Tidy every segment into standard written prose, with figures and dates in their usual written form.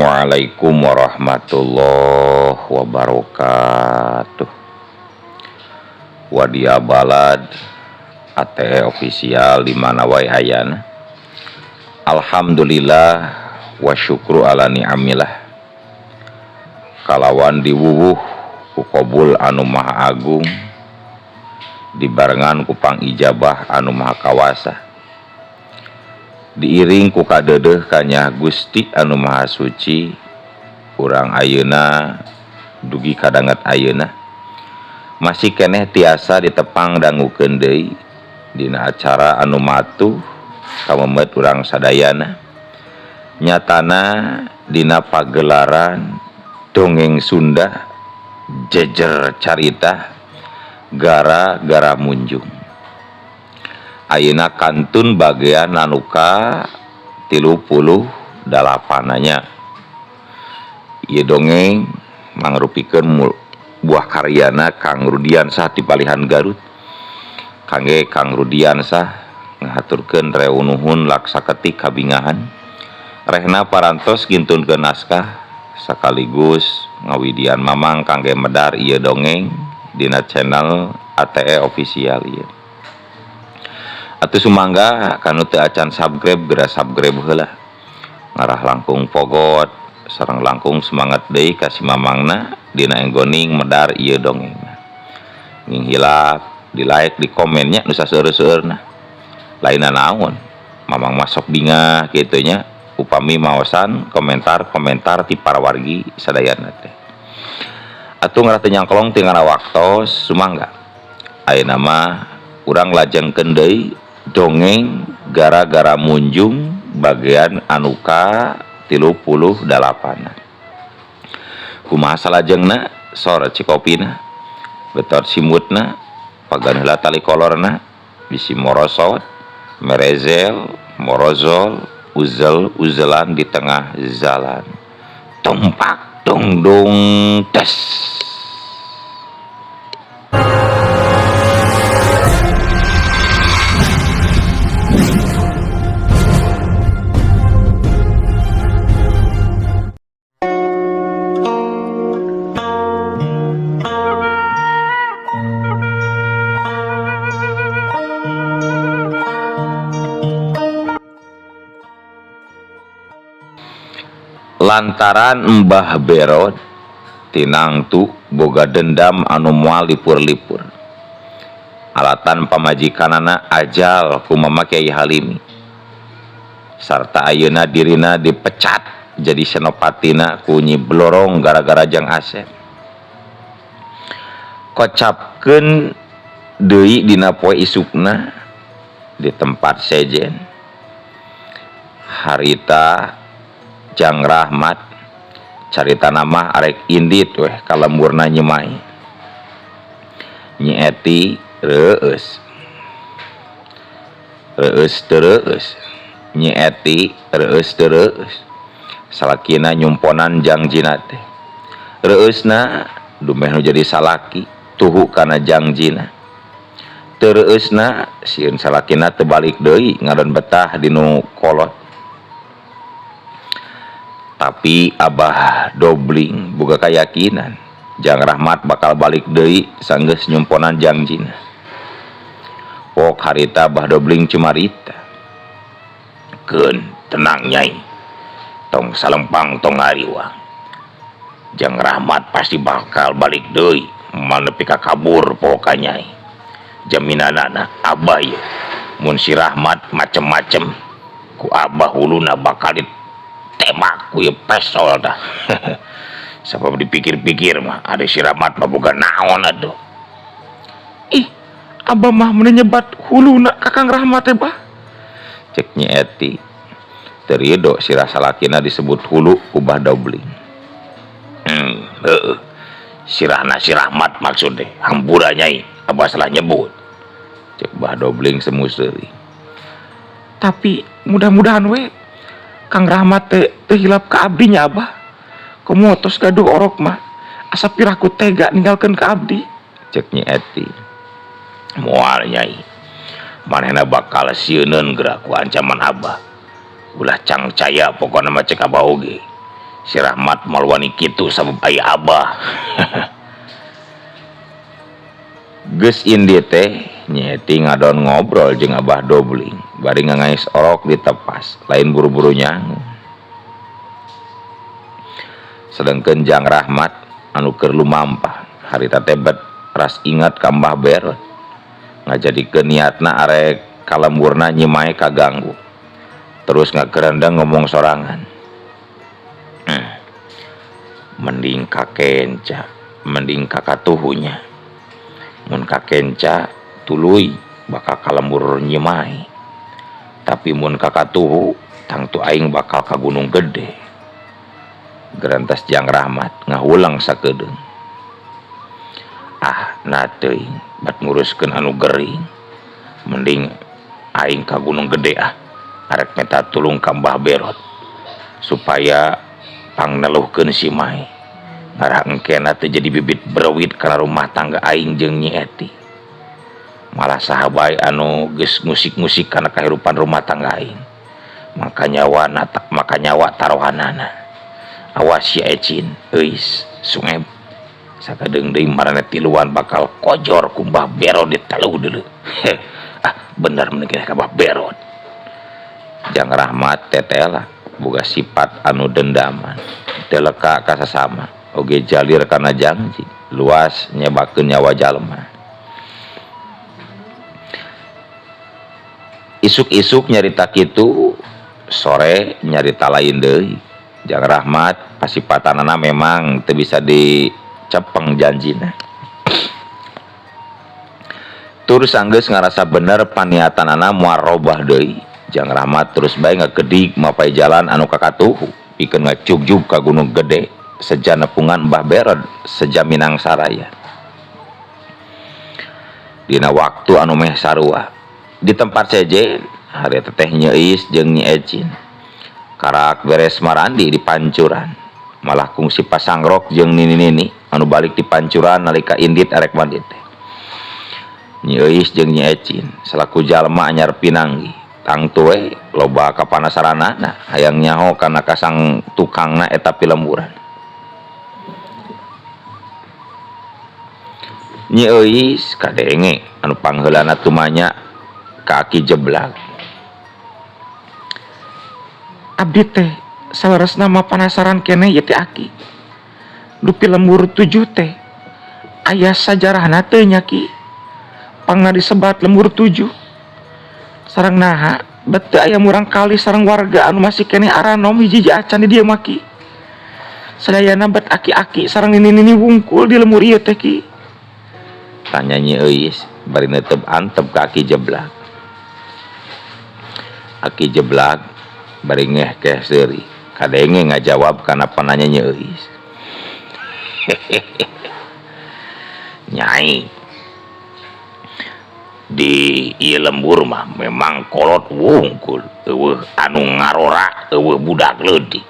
Assalamualaikum warahmatullahi wabarakatuh. Wadia Balad ATE official di mana wae ayana. Alhamdulillah wa syukru ala ni'amillah. Kalawan diwuwuh ku qabul anu maha agung, dibarengan ku pangijabah anu maha kawasa, diiring ku kadeudeuh kanya Gusti anu maha suci. Urang ayeuna dugi kadanget ayeuna masih keneh tiasa ditepang dangukeun deui dina acara anu matuh kamemet urang sadayana, nyatana dina pagelaran dongeng Sunda jejer carita gara-gara munjung. Ayeuna kantun bagian anu ka 38-nya. Ieu dongeng mangrupikeun buah karyana Kang Rudiansah ti Palihan Garut. Kangge Kang Rudiansah ngahaturkeun rew nuhun laksa ketik kabingahan. Rehna parantos ngintunkeun naskah sekaligus ngawidian mamang kangge medar ieu dongeng dina channel ATE official ieu. Atuh sumangga kanu teu acan subscribe geura subscribe heula. Ngarah langkung pogot sareng langkung semangat deui ka si mamangna dina enggoning medar ieu dongengna. Nging hilap di like di komennya nu saseueur-seueurna. Lainna naon? Mamang masuk bingah kitu nya upami maosan komentar-komentar ti para wargi sadayana teh. Atuh ngarah teu nyangkolong teu ngara waktos sumangga. Ayeuna mah urang lajengkeun deui dongeng gara-gara munjung bagian anu ka 38. Kumaha salajengna sor cikopina betot simutna pagan heula tali kolorna bisi morosot merezel morozol uzel uzelan di tengah jalan tumpak dungdung tes. Lantaran Mbah Berod tinangtu boga dendam anu moal lipur-lipur. Alatan pamajikanana ajal ku Mama Kiai Halimi. Sarta ayeuna dirina dipecat jadi senopatina ku Nyi Blorong gara-gara jang Asep. Kocapkeun deui dina poe isukna di tempat sejen. Harita Jang Rahmat carita nama arek indit weh kalemburna nyemai. Nyi Eti reueus. Reueus teu reueus. Nyi Eti reueus teu reueus. Salakina nyumponan jangjina teh. Reueusna dumeh nu jadi salaki tuhu kana jangjina. Teu reueusna sieun salakina teu balik deui ngadon betah dinu kolot. Tapi Abah Dobling boga keyakinan Jang Rahmat bakal balik deui sanggeus nyumponan jangjina. Pok harita Abah Dobling cumarita. Keun tenang nyai. Tong salempang tong ngariwang. Jang Rahmat pasti bakal balik deui manepi ka kabur poka nyai. Jaminanana Abah ieu mun si Rahmat macem-macem ku Abah huluna bakal ditembak ku ieu pesol tah. Sabab dipikir-pikir mah ada si Rahmat mah boga naon atuh. Ih, Abah mah mun nyebat huluna ka Kang Rahmat teh bah. Cek Nyi Eti. Teu rido sirah salakina disebut hulu ku Bah Dobling. Heeh. Sirahna si Rahmat maksud teh. Hampura nyai, Abah salah nyebut. Cek Bah Dobling semu seuri. Tapi mudah-mudahan we Kang Rahmat teh hilap ka abdi nya Abah. Komo tos gaduh orok mah asa piraku tega ninggalkeun ka abdi. Cek Nyi Eti. Moal nyai. Manehna bakal sieuneun geura ku ancaman Abah. Ulah cangcaya pokona mah cek Abah oge. Si Rahmat moal wani kitu sabab aya Abah. Geus indit teh Nyi Eti ngadon ngobrol jeung Abah Dobling bari ngangais orok ditepas lain buru-buru nyangu. Sedengkeun Jang Rahmat anu keur lumampah harita teh bet ras ingat ka Mbah Berot ngajadikeun niatna arek ka lemburna Nyi Mae kaganggu. Terus ngagerendeng ngomong sorangan. Mending ka kenca, mending ka katuhunya. Mun ka kenca tuluy bakal ka lembur Nyi Mae. Tapi mun ka katuhu tangtu aing bakal ka Gunung Gede. Gerentas Jang Rahmat ngahulang sakedeung. Ah, nah teuing bat nguruskeun anu gering. Mending aing ka Gunung Gede ah. Arek minta tulung ka Mbah Berot supaya pangneluhkeun si Mae. Ngarah engkena teu jadi bibit berewit kana rumah tangga aing jeung Nyi Eti. Malah saha bae anu geus ngusik-ngusik kana kahirupan rumah tangga aing. Maka nyawa maka nyawa taruhanana. Awas si Ecin, euis, sungep. Sakadeung deui maraneh tiluan bakal kojor ku Mbah Berot diteluh deuleu. Ah, bener mending ka Mbah Berot. Jang Rahmat tetela boga sifat anu dendaman teu leka ka sasama oge jalir kana janji luas nyebakeun nyawa jalma. Isuk-isuk nyarita kitu, sore nyarita lain deui. Jang Rahmat pasipatanana memang teu bisa dicepeng janjina. Tur sanggeus ngarasa bener paniatanana moal robah deui. Jang Rahmat terus bae ngagedig mapai jalan anu kakatuhu pikeun ngajugjug ka Gunung Gede seja nepungan Mbah Berod seja Minang Saraya. Dina waktu anu meh sarua di tempat sejen harita teh Nyi Eis jeung Nyi Ecin karak beres marandi di pancuran malah kungsi pasangrok jeung nini-nini anu balik di pancuran nalika indit arek mandi teh. Nyi Eis jeung Nyi Ecin selaku jalma anyar pinanggi tangtu we loba kapanasaranana hayang nyaho kana kasang tukangna eta pilemburan. Nyi Eis kadenge anu pangheulana tumanya ka Aki Jeblag. Abdi teh saleresna mah panasaran keneh ieu teh Aki. Dupi lembur 7 teh aya sajarahna teh nya Ki. Pangna disebat lembur 7. Sareng naha bet teu aya murang kali sareng warga anu masih keneh aranom hiji-hiji acan di dieu mah Ki. Sadayana bet aki-aki sareng nini-nini wungkul di lembur ieu teh Ki. Tanya Nyi Eis bari neuteup antep ka Aki Jeblag. Aki Jeblag bari ngehkeh seuri kadenge ngajawab kana pananya Nyi Eis. Nyai, di ieu lembur mah memang kolot wungkul eueuh anu ngarora eueuh budak leutik.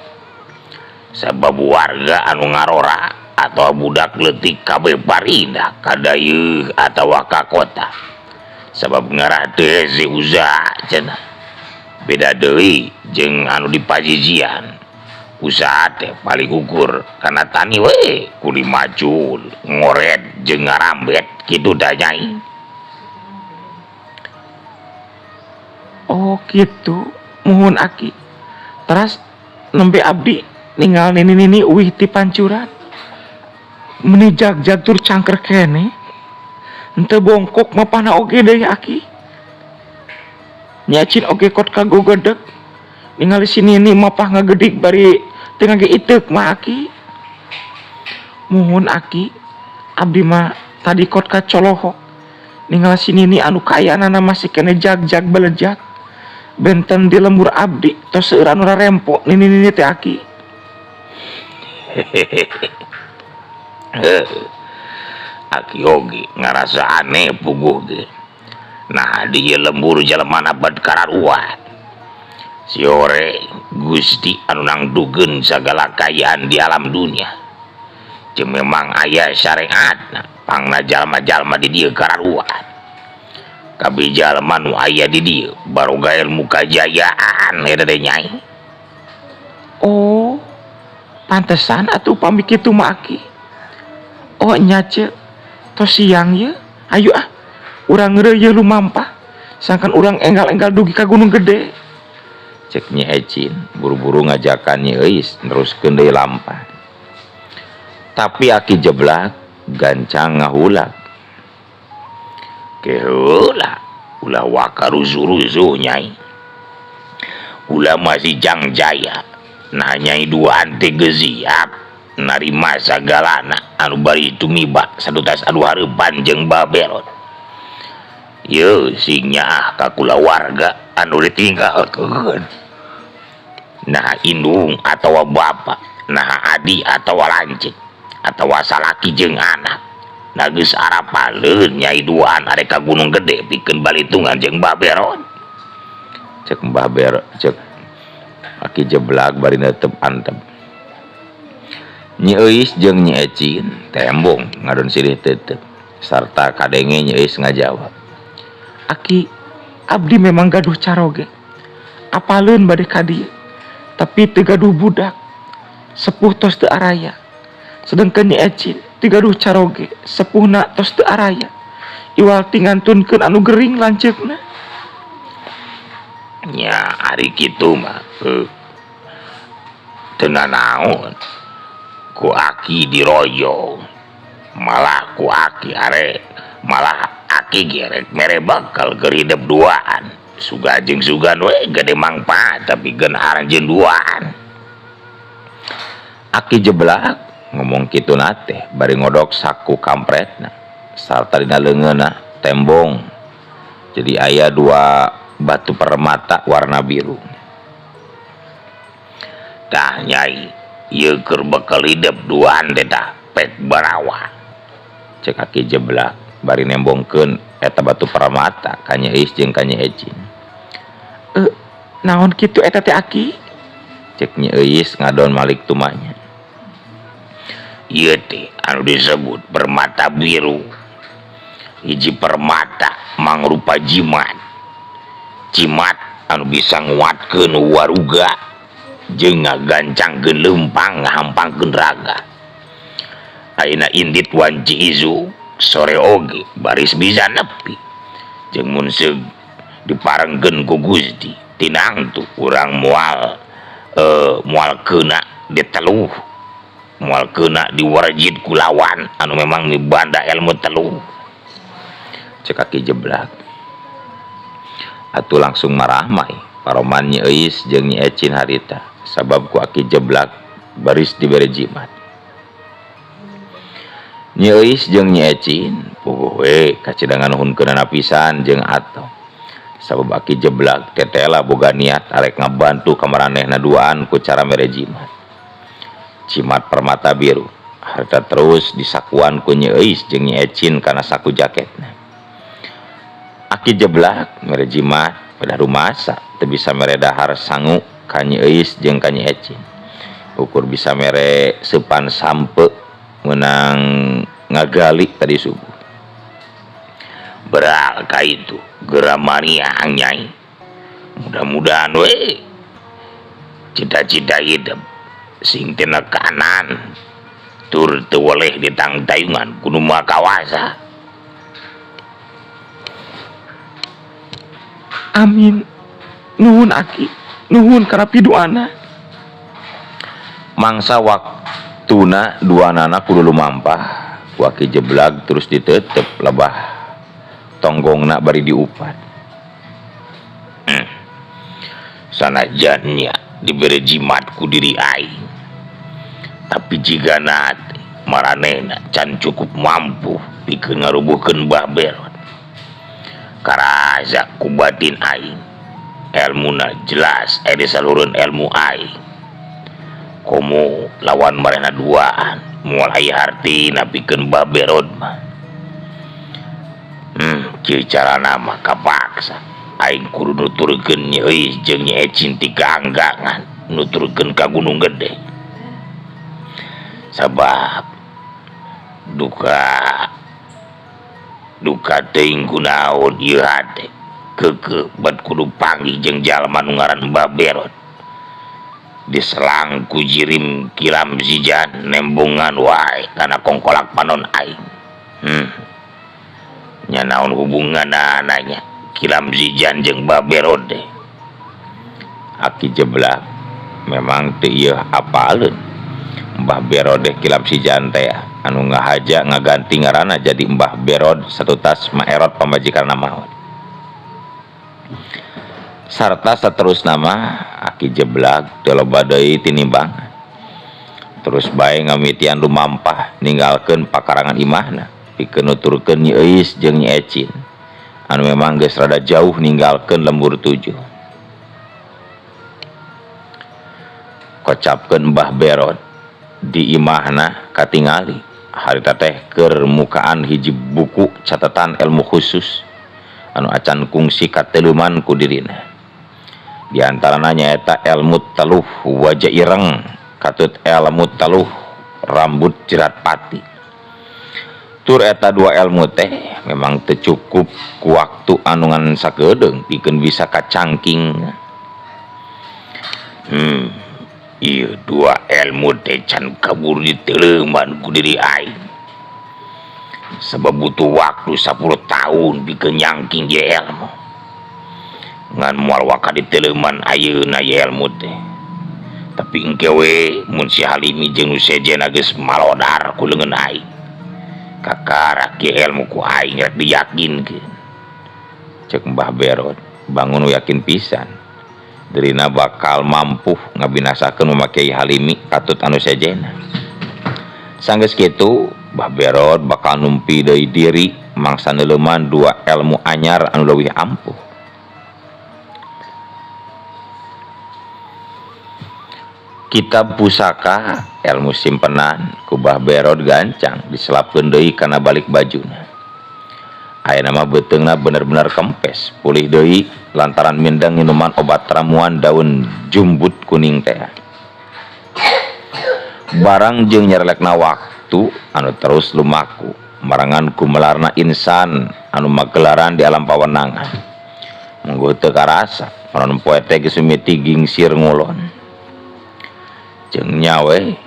Sabab warga anu ngarora atau budak leutik kabeh parindah ka dayeuh atawa ka kota. Sabab ngarah teu hese usaha cenah. Beda deui jeung anu di pajijian. Usaha teh paling ukur kana tani we kuli macul, ngoret jeung ngarambet kitu da Nyai. Oh kitu, muhun Aki. Teras nembe abdi ninggal nini-nini uih ti pancuran. Meni jag-jag tur cangker keneh. Henteu bongkok mapana oge deui Aki. Nyacin oge kot kagogedeg. Ningali si nini mapah ngagedig bari teu ngage iteuk mah Aki. Muhun Aki, abdi mah tadi kot kacolohok. Ningali si nini anu kaayaanana masih keneh jag-jag belejak. Benten di lembur abdi tos seueur anu rarempo nini-nini teh Aki. Aki oge ngarasa aneh puguh ge. Nah di ieu lembur jelema abad kararuat. Siore Gusti anu nangdugeun sagala kaayaan di alam dunia. Jeung memang aya syariatna pangna jalma-jalma di dieu kararuat. Kabeh jalma nu aya di dieu baroga ilmu kajayaan eta teh Nyai. Oh, Pantesan atuh upami kitu mah Aki. Oh nya ce, tos siang ye, ayu ah urang ngeureuyeuh lumampah sangkan urang enggal-enggal dugi ka Gunung Gede. Cek Nyi Ecin buru-buru ngajakan Nyi Euis neruskeun deui lampah. Tapi Aki Jeblak gancang ngahulag. Ke heula ulah waka rusuh-rusuh Nyai. Ulah masih Jangjaya. Nah Nyai duaan teh geus siap narima sagalana anu bari tumiba sadutas anu hareupan jeung Baberot. Yeuh sing nyaah ka kulawarga anu ditinggalkeun. Nah indung atawa bapa, nah adi atawa lanceuk, atawa salaki jeung anak. Nah geus arapaleun Nyai duaan arek ka Gunung Gede pikeun balitungan jeung Baberot. Cek Mbah Ber, cek Aki Jeblak bari netep antep. Nyi Euis jeung Nyi Ecin tembong ngadon silih tetep sarta kadenge Nyi Euis ngajawab. Aki, abdi memang gaduh caroge. Apaleun bade ka dieu, tapi teu gaduh budak. Sepuh tos teu araya. Sedengkeun Nyi Ecin teu gaduh caroge, sepuhna tos teu araya. Iwal ti ngantunkeun anu gering lanceukna. Nya ari kitu mah teu nanaon ku Aki diroyong. Malah ku Aki are malah Aki gerek mere bakal keur hidep duaan. Suga jeung sugan we gede mangfaat tapi geun aranjeun duaan. Aki Jeblak ngomong kitu na teh bari ngodok saku kampretna sarta dina leungeunna tembong. Jadi aya dua batu permata warna biru. Tah Nyai, ieu keur bekal hidep duaan teh tah pek barawa. Cek Aki Jeblak bari nembongkeun eta batu permata ka Nyi Euis jeung ka Nyi Ecin. Naon kitu eta teh Aki? Cek Nyi Euis ngadon malik tumanya. Ieu teh anu disebut permata biru. Hiji permata mangrupa jimat. Jimat anu bisa nguatkeun waruga jeung ngagancangkeun leumpang ngahampangkeun raga. Ayeuna indit wanci izu sore oge baris bisa nepi. Jeung mun seug diparengkeun ku Gusti tinangtu urang moal keuna diteluh, moal keuna diwarjid ku lawan anu memang mibanda ilmu teluh. Cek Aki Jeblak. Atuh langsung marahmai paroman Nyi Euis jeung Nyi Ecin harita sabab ku Aki Jeblak baris dibere jimat. Nyi Euis jeung Nyi Ecin puguh we kacidangan nuhunkeunana pisan jeung atoh. Sabab Aki Jeblak tetela boga niat arek ngabantu ka maranehna duaan ku cara mere jimat. Jimat permata biru harta terus disakuan ku Nyi Euis jeung Nyi Ecin kana saku jaketna. Aki Jeblak mere jimat pada rumasa teu bisa mere dahar sangu ka Nyi Euis jeung ka Nyi Ecin. Ukur bisa mere seupan sampe meunang ngagali tadi subuh. Beral ka itu geura mariang Nyai. Mudah-mudahan we cita-cita hidup sing tinekanan tur teu weleh ditangtayungan ku nu Maha Kawasa. Amin. Nuhun Aki, nuhun kana piduana. Mangsa waktuna duanana kudu lumampah, ku Aki Jeblak terus ditetep lebah tonggongna bari diupat. Sanajan nya dibere jimat ku diri aing, tapi jigana maranehna can cukup mampu pikeun ngarubuhkeun Mbah Berot. Karasa ku batin aing, elmuna jelas aya disalureun elmu aing. Komo lawan marehna duaan moal aya hartina pikeun Mbah Berot mah. Kieu carana mah kapaksa aing kudu nuturkeun Nyi Euis jeung Nyi Ecin ti kaanggangan nuturkeun ka Gunung Gede. Sabab duka teuing kunaon ieu hate keukeuh bat kudu panggih jeung jalma nu ngaran Mbah Berot. Diselang ku jirim Kilam Zijan nembungan wae kana kongkolak panon aing. Nya naon hubunganna nya Kilam Zijan jeung Mbah Berod teh. Aki Jeblak memang teu ieu apaleun Mbah Berod teh Kilam Zijan teh anu ngahaja ngaganti ngaranna jadi Mbah Berod satutas maerot pamajikanna maot. Sarta saterusna mah Aki Jeblak teu loba deui tinimbangan. Terus bae ngamitian lumampah ninggalkeun pakarangan imahna pikeun nuturkeun Nyi Euis jeung Nyi Ecin anu memang geus rada jauh ninggalkeun lembur 7. Kocapkeun Mbah Berod di imahna katingali harita teh keur mukaan hiji buku catatan ilmu khusus anu acan kungsi kateluman ku dirina. Di antarana nyaeta ilmu teluh wajah ireng katut ilmu teluh rambut jerat pati. Tur eta dua ilmu teh memang teu cukup ku waktu anu ngan sakedeung pikeun bisa kacangking. Ieu dua ilmu teh can kabur diteleuman ku diri aing. Sebab butuh waktu 10 tahun pikeun nyangking ieu ilmu. Ngan moal waka diteleuman ayeuna ieu ilmu teh. Tapi engke we mun si Halimi jeung nu sejenna geus malodar ku leungeun aing. Kakarak ieu ilmu ku aing rek diyakinkeun. Ceuk Mbah Berod, bangun yakin pisan. Dirina bakal mampu ngabinasakeun mama Kiai Halimi katut anu sejenna. Sanggeus kitu, Mbah Berod bakal numpi deui diri mangsa neuleuman dua ilmu anyar anu leuwih ampuh. Kitab pusaka ilmu simpenan ku Mbah Berod gancang diselapkeun deui kana balik bajuna. Ayeuna mah beuteungna bener-bener kempes, pulih deui lantaran mindeng minuman obat ramuan daun jumbut kuning teh. Barang jeung nyerelekna waktu anu terus lumaku, marangan kumelarna insan anu magelaran di alam pawenangan. Mungguh teu karasa, panon poe teh geus mimiti gingsir ngulon. Jeung nyawe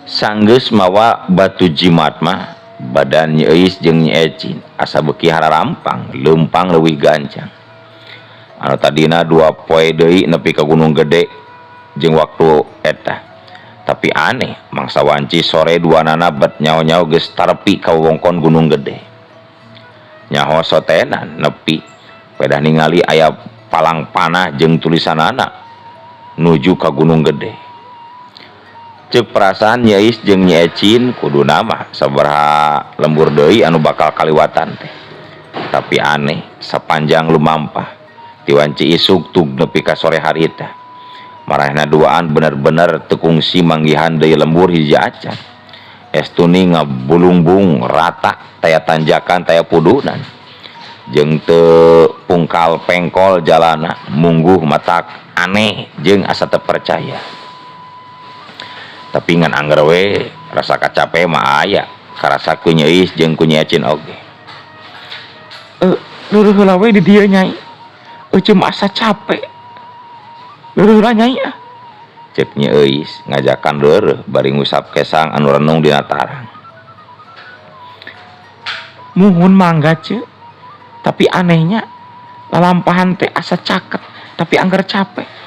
sanggeus mawa batu jimat mah badan Nyi Euis jeung Nyi Ecin asa beuki hararampang, leumpang leuwih gancang. Anu tadina dua poe deui nepi ka Gunung Gede jeung waktu eta. Tapi aneh, mangsa wanci sore dua nana bet nyao-nyao geus tarepi ka wewengkon Gunung Gede. Nyaho sotenan nepi pedah ningali aya palang panah jeung tulisanana nuju ka Gunung Gede. Ceuk perasaan Nyi Euis jeung Nyi Ecin kudu mah sabaraha lembur deui anu bakal kaliwatan teh. Tapi aneh, sapanjang lumampah ti wanci isuk tug nepi ka sore harita. Marahna duaan bener-bener teu kungsi manggihan deui lembur hiji acan. Estuni ngabulungbung rata taya tanjakan taya pudunan. Jeung teu pungkal pengkol jalana mungguh matak aneh jeung asa teu percaya. Tapi ngan angger we rasa kacape mah aya karasa ku Nyi Euis jeung ku Nyi Ecin oge. Leureun heula we di dieu Nyai. Euceum asa capek. Leureun heula Nyai ah. Ceuk Nyi Euis ngajakan leureuh bari ngusap kesang anu renung dina tarang. Muhun mangga ceuk. Tapi anehnya lalampahan teh asa caket tapi angger capek.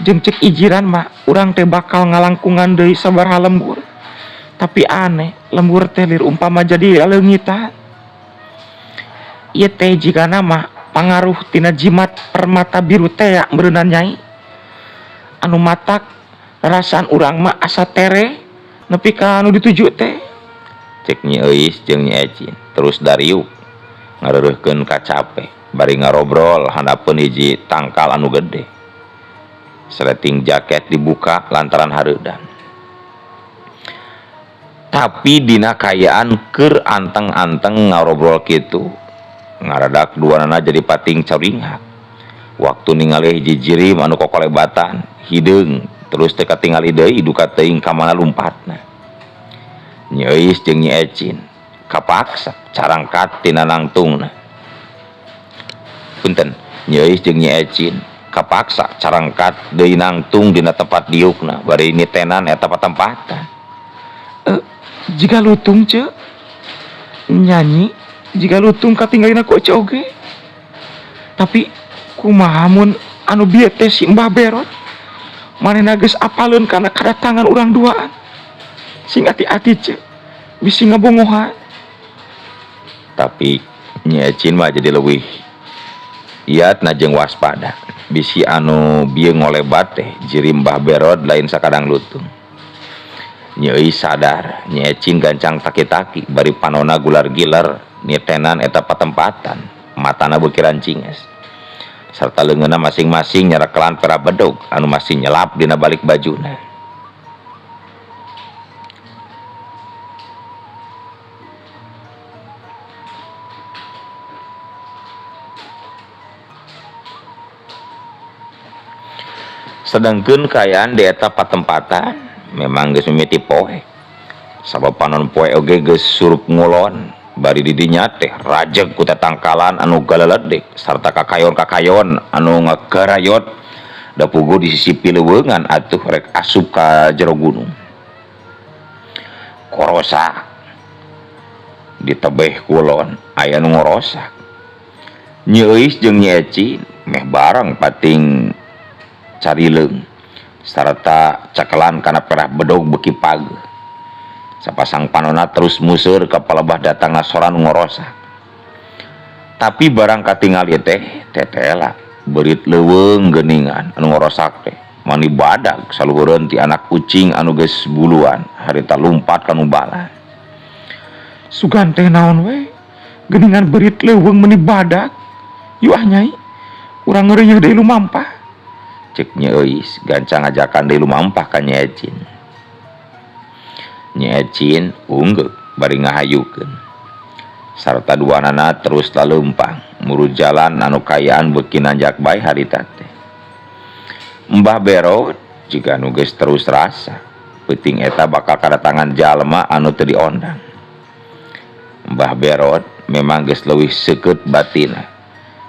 Jeung ceuk ijiran mah urang teh bakal ngalangkungan deui sabaraha lembur. Tapi aneh, lembur teh lir umpama jadi leungitan. Ieu teh jigana mah pangaruh tina jimat permata biru teh ya meureunan Nyai. Anu matak rasaan urang mah asa tere nepi ka anu dituju teh. Ceuk Nyi Euis jeung Nyi Ecin terus dariuk ngareureurkeun kacape bari ngarobrol handapeun hiji tangkal anu gede. Seleting jaket dibuka lantaran hareudan. Tapi dina kaayaan keur anteng-anteng ngarobrol kitu, ngaradak duanana jadi pating coringak. Waktu ningali hiji jirim anu kokolebatan, hideung terus teu katingali deui duka teuing ka mana lumpatna. Nyi Euis jeung Nyi Ecin kapaksa carangkat tina nangtungna. Punten, Nyi Euis jeung Nyi Ecin Kapaksa carangkat deui nangtung dina tempat diukna bari nitenan eta patempatan. Jiga lutung ce nyanyi jiga lutung katinggalina ku ece oge. Tapi kumaha mun anu bieu teh si Mbah Berot manehna geus apaleun kana kadatangan urang duaan. Sing ati-ati ce bisi ngabongohan. Tapi Nyi Ecin mah jadi leuwih iat na jeung waspada. Bisi anu bieu ngolebat teh jiri Mbah Berot lain sakadang lutung. Nyi Euis sadar, Nyi Ecin gancang taki-taki bari panona gular-giler nitenan eta patempatan, matana beuki rancinges. Sarta leungeunna masing-masing nyarekelan pera bedog anu masih nyelap dina balik bajuna. Sedangkeun kaayaan di eta patempatan memang geus mimiti poek. Sabab panon poe oge geus surup ngulon bari di dinya teh rajeg ku tatangkalan anu galeledek sarta kakayon-kakayon anu ngagarayot da puguh di sisi pileuweungan atuh rek asup ka jero gunung. Korosak di tebeh kulon aya nu ngorosak. Nyi Euis jeung Nyi Ecin meh bareng pating carileung sarta cakelan kana perah bedog beuki pageuh. Sapasang panona terus museur ka palebah datangna soran ngorosak. Tapi barang katingali teh tetela beurit leuweung geuningan anu ngorosak teh mani badag saluhureun ti anak kucing anu geus buluan harita lumpat ka nu bala. Sugan teh naon we geuningan beurit leuweung meni badag. Yuh ah nyai, urang ngeureuyeuh deui lumampah. Cek Nyi Euis gancang ngajakan deui lumampah ka Nyi Ecin. Nyi Ecin unggeuk bari ngahayukeun. Sarta duanana terus laleumpang muru jalan anu kaayaan beuki nanjak bae harita teh. Mbah Berot jiga nu geus terus rasa peuting eta bakal kadatangan jalma anu teu diondang. Mbah Berot memang geus leuwih seukeut batina.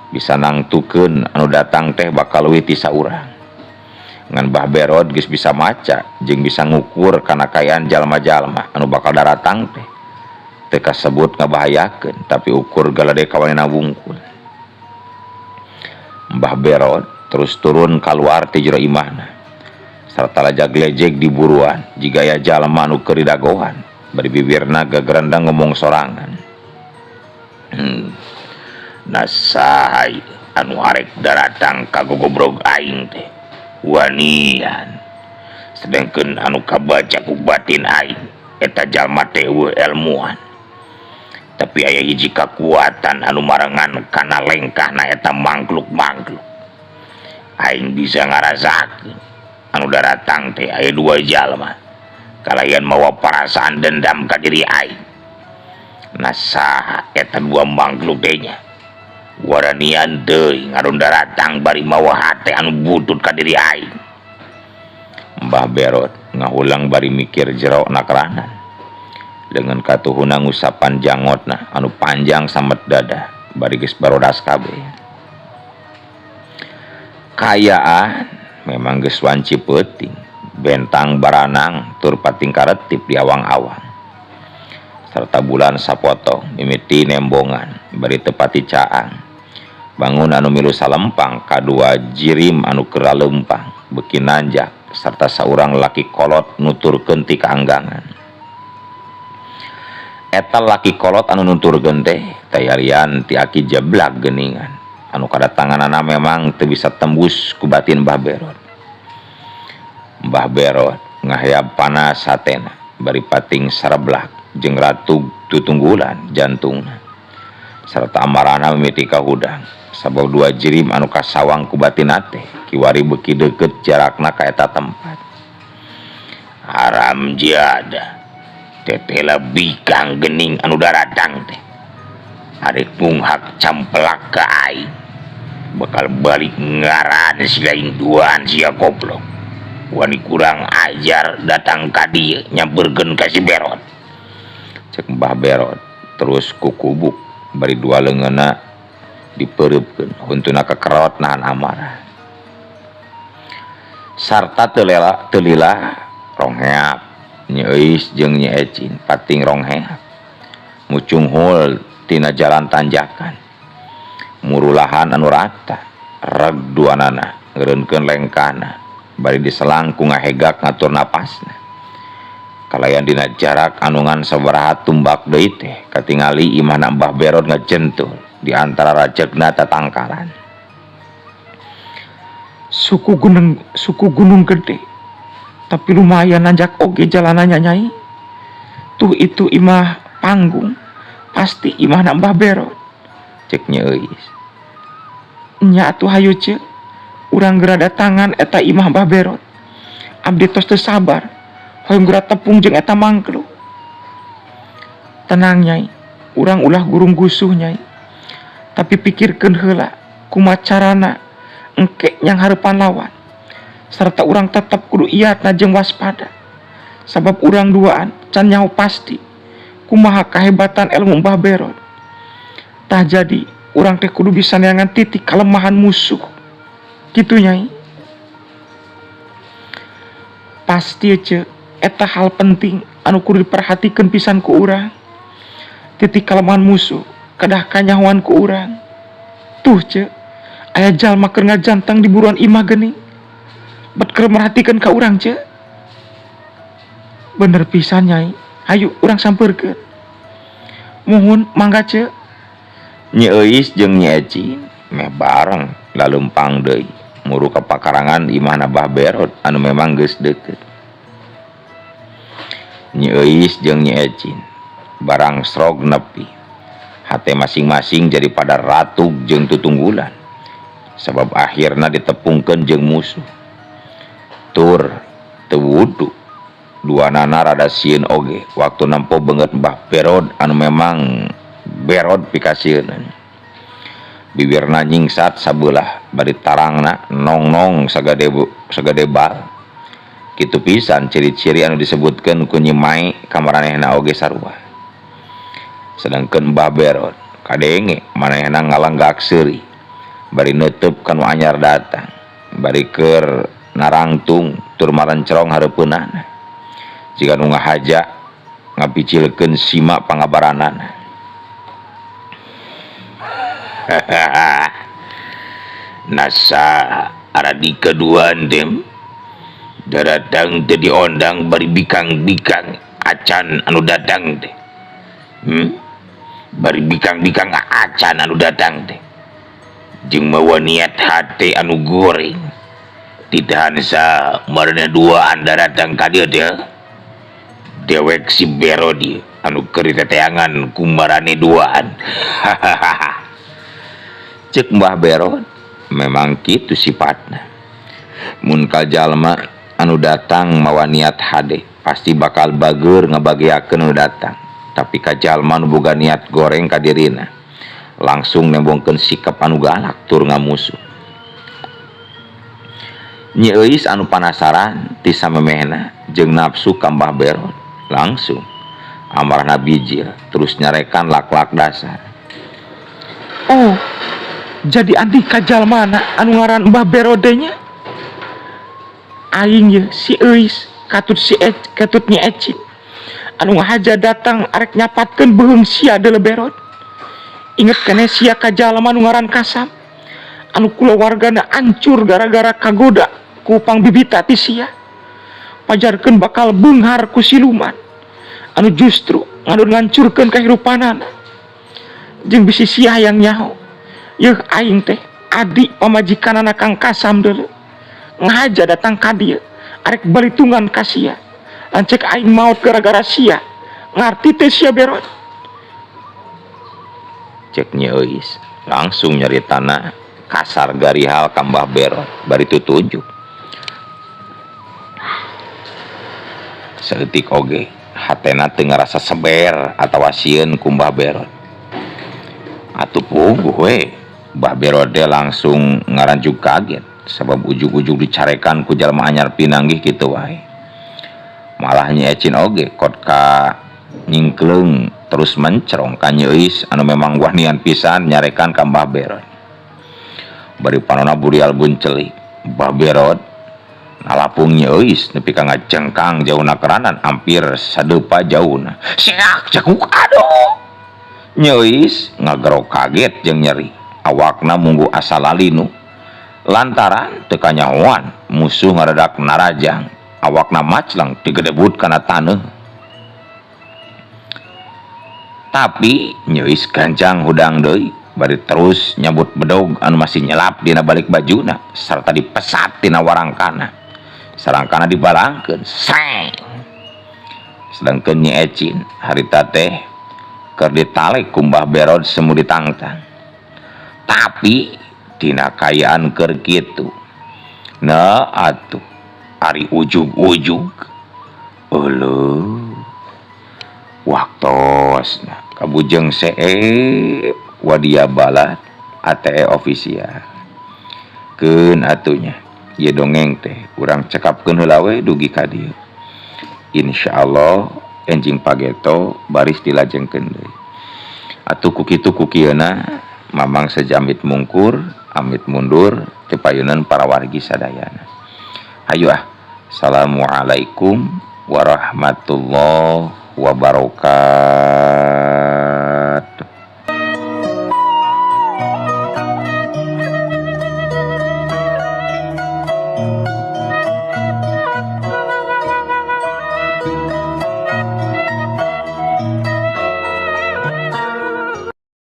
Bisa nangtukeun anu datang teh bakal leuwih ti saurang. Ngan Mbah Berot geus bisa maca jeung bisa ngukur kana kaayaan jalma-jalma anu bakal daratang teh. Teu kasebut ngabahayakeun tapi ukur galede kawanina wungkul. Mbah Berot terus turun kaluar ti jero imahna. Sarta lajag-lejeg di buruan jiga aya jalma anu keur didagohan bari bibirna gagerendang ngomong sorangan. Nah saha anu arek daratang ka gogobrog aing teh wanian. Sedengkeun anu kabaca ku batin aing eta jalma teh eueuh elmuan. Tapi aya hiji kakuatan anu marengan kana lengkahna eta mangkluk-mangkluk. Aing bisa ngarasakeun anu daratang teh aya dua jalma kalayan mawa perasaan dendam ka diri aing. Nah saha eta dua mangkluk teh nya? Waranian deui ngadon daratang bari mawa hate anu butut ka diri aing. Mbah Berot ngahulang bari mikir jero nakranan. Dengan katuhuna ngusapan jangotna anu panjang samet dada bari geus barodas kabeh. Kaayaan memang geus wanci peuting, bentang baranang tur pating karetip di awang-awang. Serta bulan sapotong mimiti nembongan bari tepati caang. Bangun anu milu salempang kadua jirim anu keur lempang beuki nanjak serta saurang laki kolot nuturkeun ti kaanggangan. Eta laki kolot anu nuturkeun teh tayarian ti aki jeblak geuningan anu kadatanganana memang teu bisa tembus ku batin Mbah Berot. Mbah Berot ngahayab panas hatena bari pating sareblak jeung ratug tutunggulan jantungna sarta amarana mimiti kahudang sabab dua jirim anu kasawang ku batina teh kiwari beuki deukeut jarakna ka eta tempat. Haram jadah tetela bikang gening anu daratang teh arek munghak campelak ka aing bakal balik ngaran si lain duaan sia goblok wani kurang ajar datang ka dieu nyamperkeun ka si Berot. Cek Mbah Berot terus kukubuk bari dua leungeunna dipereupkeun huntuna kekerot nahan amarah. Sarta teu lela teu lila rongheap Nyi Euis jeung Nyi Ecin pating rongheap mucunghul tina jalan tanjakan murulahan anu rata reg duanana ngeureunkeun lengkahna bari diselang ku ngahegak ngatur napasna. Kalayan dina jarak anu ngan sabaraha tumbak deui teh katingali imahna Mbah Berod ngajentul di antara rajegna tatangkalan. Suku gunung gede tapi lumayan nanjak oge jalanannya, Nyai. Tuh, itu imah panggung, pasti imahna Mbah Berod, cek Nyi Euis. Nya atuh, hayu, Ceu, urang geura datangan eta imah Mbah Berod. Abdi tos teu sabar hoyong geura tepung jeung eta mangkluk. Tenang, Nyai, urang ulah gurung gusuh, Nyai, tapi pikirkeun heula kumaha carana engke nyanghareupan lawan, serta urang tetep kudu iatna jeung waspada, sabab urang duaan can nyaho pasti kumaha kahebatan ilmu Mbah Berod. Tah, jadi urang teh kudu bisa neangan titik kalemahan musuh kitu, Nyai. Pasti, Ceu, eta hal penting anu kudu diperhatikan pisan ku urang. Titik kalemahan musuh kedah kanyahoan ku urang. Tuh, Ceu, aya jalma keur ngajantang di buruan imah geuning, bet keur merhatikeun ka urang, Ceu. Bener pisan, Nyai, hayu urang sampeurkeun. Muhun, mangga, Ceu. Nyi Euis jeung Nyi Ecin meh bareng laleumpang deui muru ka pakarangan imahna Mbah Berod anu memang geus deukeut. Nyi Euis jeung Nyi Ecin barang srog nepi, hate masing-masing jadi pada ratug jeung tutunggulan sabab akhirna ditepungkeun jeung musuh. Tur teu wudu duanana rada sieun oge waktu nempo beungeut Mbah Berod anu memang berod pikasieunan. Bibirna nyingsat sabelah bari tarangna nongnong sagade sagade bal. Kitu pisan ciri-ciri anu disebutkeun ku Nyi Mae ka maranehna oge sarua. Sedangkeun Mbah Berod kadenge manehna ngalenggak seuri bari neuteub ka nu anyar datang, bari keur narangtung tur marencrong hareupeunana jiga nu ngahaja ngapicilkeun sima pangabaranana. Nasa aradi kaduaan dem daratang teu diondang bari bikang-bikang acan anu datang teh, Bari bikang-bikang acan anu datang teh jeung mawa niat hate anu goreng. Titahan sa maraneh duaan daratang ka dieu teh? Dewek si Berod ieu anu keur diteteangan ku maraneh duaan, cek Mbah Berod. Memang kitu sifatna, mun ka jalma anu datang mawa niat hade pasti bakal bageur ngabageakeun anu datang, tapi ka jalma nu boga niat goreng ka dirina langsung nembongkeun sikap anu galak tur ngamusuh. Nyi Euis anu panasaran ti samemehna jeung nafsu ka Mbah Berod langsung amarahna bijil terus nyarekan lak-lak dasar. Oh, jadi andika jalmana anu ngaran Mbah Berod nya? Aing ye si Euis katut si katut Nyi Ecin anu ngahaja datang arek nyapatkeun beuheung sia deuleu, Berod. Inget keneh sia ka jalma nu ngaran Kasam anu kulawargana ancur gara-gara kagoda ku pangbibita ti sia? Pajarkeun bakal beunghar ku siluman anu justru ngadon ngancurkeun kahirupanana. Jeung bisi sia hayang nyaho, yeuh aing teh adi pamajikanana Kang Kasam deuleu, ngahaja datang ka dieu arek balitungan ka sia. Lanceuk aing maot gara-gara sia, ngarti teh sia, Berod? Cek Nyi Euis langsung nyaritana kasar garihal ka Mbah Berod bari tutunjuk. Saeutik oge hatena teu ngarasa seber atawa sieun ku Mbah Berod. Atuh puguh we Mbah Berod teh langsung ngaranjug kaget sabab ujug-ujug dicarekan ku jalma anyar pinanggih kitu wae. Malah Nyi Ecin oge kot ka nyingkleung terus mencrong ka Nyi Euis anu memang wanian pisan nyarekan ka Mbah Berod bari panona burial buncelik. Mbah Berod Nalapung Nyi Euis nepi ka ngajengkang jauhna keranan hampir sadeupa jauhna. Seak cekuk aduh. Nyi Euis ngagero kaget jeung nyeri. Awakna munggu asa lalinu. Lantaran teu kanyahoan musuh ngaredak narajang. Awakna maclang tigedebut kana taneuh. Tapi Nyi Euis gancang hudang deui bari terus nyabut bedog anu masih nyelap dina balik bajuna sarta dipesat tina warangkana. Sarangkana dibalangkeun seng. Sedangkeun Nyi Ecin harita teh keur ditalek ku Mbah Berod semu ditangtang. Tapi dina kaayaan keur kitu nah atuh ari ujug-ujug euleuh waktosna kabujeng seep wadia balat ATE official keun atunya ieu dongeng teh urang cekapkeun heula we dugi ka dieu. Insyaallah enjing pageto baris dilajengkeun deui. Atuh ku kitu ku kieuna Mamang sejamit mungkur amit mundur ti payunan para wargi sadayana. Hayu ah. Assalamualaikum warahmatullahi wabarakatuh.